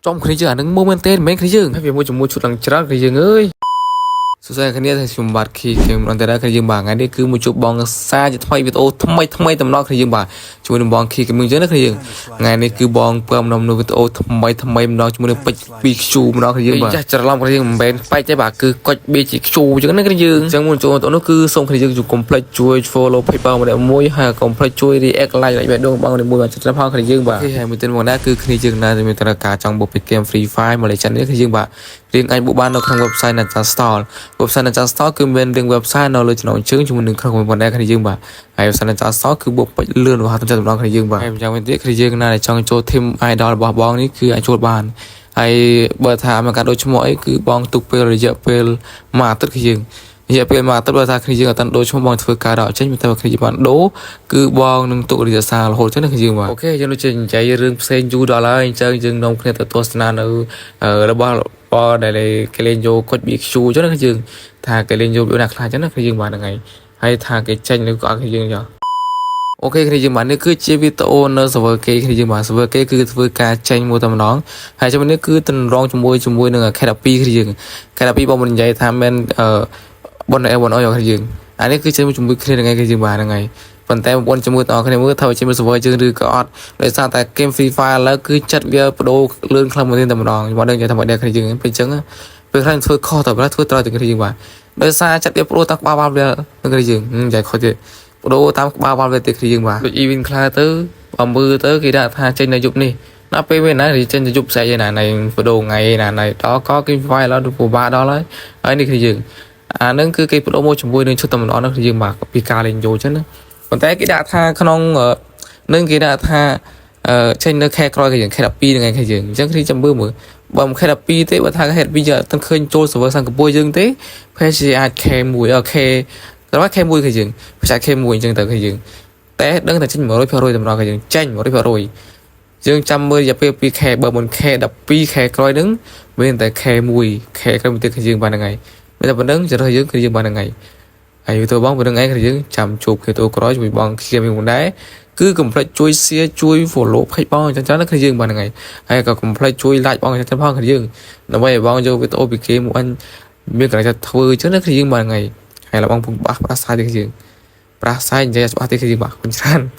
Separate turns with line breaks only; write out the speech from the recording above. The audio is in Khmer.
ចំគ្នាយើងអានឹងមកមែនទេមិនមែនគ្នាយើងហើយវាមួយជាមួយឈុតឡើងច្រើនគ្នាយើងអើយសួស្តីគ្នាខ្ញុំបាទខីខ្ញុំអន្តរគ្នាយើងបាទថ្ងៃនេះគឺមកជួបបងសាជាថ្មីវីដេអូថ្មីថ្មីតំណគ្នាយើងបាទជាមួយនឹងបងខីខ្ញុំអញ្ចឹងណាគ្នាយើងថ្ងៃនេះគឺបងពើម្ដងនៅវីដេអូថ្មីថ្មីម្ដងជាមួយនឹងពេជ្រ 2Q ម្ដងគ្នាយើងបាទចាស់ច្រឡំគ្នាយើងមិនមែនបែកទេបាទគឺកុច BGQ អញ្ចឹងណាគ្នាយើងអញ្ចឹងមុនចូលទៅនោះគឺសូមគ្នាយើងជួយកុំភ្លេចជួយ follow page បងម្នាក់មួយហើយកុំភ្លេចជួយ react like បេះដូងបងម្នាក់មួយបាទចិត្តផងគ្នាយើងបាទហើយមួយទៀតមកដែរគឺគ្នាយើងណាមានត្រូវការចង់បុកពី game Free Fire មកលេខចិននេះគ្នាយើងបាទរៀងអាចបុកបាននៅក្នុង website Nacha Store website Nacha Store គឺមានរឿង website នៅលើចំណងជើងជាមួយនឹងក្នុងប៉ុណ្ណេះគ្នាយើងបាទហើយ website Nacha Store គឺបុកពេជ្រលឿនរហ័សទំចិត្តម្ដងគ្នាយើងបាទហើយម្យ៉ាងវិញទៀតគ្នាយើងណាដែលចង់ចូល team idol របស់បងនេះគឺអាចចូលបានហើយបើថាមានការដូរឈ្មោះអីគឺបងទុកពេលរយៈពេលមួយអាទិត្យគឺយើងរយៈពេលមួយអាទិត្យបើថាគ្នាយើងអត់ទាន់ដូរឈ្មោះបងធ្វើការដកចេញតែបើគ្នាយើងបានដូរគឺបងនឹងទុករយៈសាររហូតចឹងណាគឺយើងបាទ OK យើងដូចជានិយាយរឿងផ្សេងយូរដល់ហើយអញ្ចឹងយើងនាំគ្នាទៅទស្សនានៅរបស់បដែលគេលេងយកកុច BQ ចឹងណាគឺយើងថាគេលេងយកវាណាខ្លះចឹងណាគឺយើងបានហ្នឹងហើយហើយថាគេចេញឬក៏អត់គឺយើងចុះ OK គ្នាយើងបាទនេះគឺជាវីដេអូនៅ server គេគ្នាយើងបាទ server គេគឺធ្វើការចេញមួយតែម្ដងហើយជាមួយនេះគឺតម្រងជាមួយជាមួយនឹង K12 គ្នាយើង K12 បងមិននិយាយថាមែនអឺបុនអេបុនអុយគ្នាយើងអានេះគឺចេញជាមួយគ្នាហ្នឹងឯងគ្នាយើងបាទហ្នឹងហើយប៉ុន្តែបងប្អូនជាមួយទាំងអស់គ្នាមើលថាជាមួយ server យើងឬក៏អត់ដោយសារតែ game Free Fire ឥឡូវគឺចិត្តវាបដូរលឿនខ្លាំងមែនទែនតែម្ដងខ្ញុំអត់ដឹងនិយាយថាម៉េចដែរគ្នាយើងពេលអញ្ចឹងពេលខ្លះធ្វើខុសតែពេលធ្វើត្រូវតែគ្នាយើងបាទដោយសារចិត្តវាបដូរតាមក្បាលវ៉ាល់វានឹងគ្នាយើងនិយាយខុសទៀតបដូរតាមក្បាលវ៉ាល់វាទេគ្នាយើងបាទដូច event ខ្លះទៅបើមើលទៅគេដាក់ថាចេញនៅយប់នេះដល់ពេលវាណាចេញទៅយប់ស្អែកឯណាណៃបដូរថ្ងៃណាណៃដល់ក៏គេ Fire ឥឡូវពិបាកដល់ហើយហើយនេះគឺយើងអានឹងគឺគេបដូរមកជាមួយនឹងឈុតតែម្ដងនោះគឺយើងបាទពីការលេងយោចឹងណាប៉ុន្តែគេដាក់ថាក្នុងនឹងគេដាក់ថាអឺចេញនៅខែក្រោយគេយើងខែ12ហ្នឹងឯងគេយើងអញ្ចឹងគេចាំមើលមើលបើមិនខែ12ទេបើថាខែ12យើងអត់ទាន់ឃើញចូល server សិង្ហបុរីយើងទេភេជាអាចខែ1អខែតែថាខែ1គេយើងភាសាខែ1អញ្ចឹងទៅគេយើងតែដឹងតែចេញ100%តម្រងគេយើងចេញ100%យើងចាំមើលរយៈពេល2ខែបើមុនខែ12ខែក្រោយហ្នឹងមានតែខែ1ខែក្រោយទៀតគឺយើងបានហ្នឹងហើយមានតែប៉ុណ្្នឹងចរិតយើងគឺយើងបានហ្នឹងហើយហើយវីដេអូបងប៉ុណ្្នឹងឯងគឺយើងចាំជួបគ្នាទៅក្រោយជាមួយបងខៀមមួយដែរគឺកុំភ្លេចជួយ share ជួយ follow page បងចឹងចឹងគឺយើងបានហ្នឹងហើយហើយក៏កុំភ្លេចជួយ like បងចឹងផងគឺយើងដើម្បីឲ្យបងយកវីដេអូពីគេមកអញមានកន្លែងធ្វើចឹងណាគឺយើងបានហ្នឹងហើយហើយបងពុំបាសប្រាសាយទេគឺយើងប្រាសាយនិយាយច្បាស់ទេគឺយើងបាទគុណច្រើន។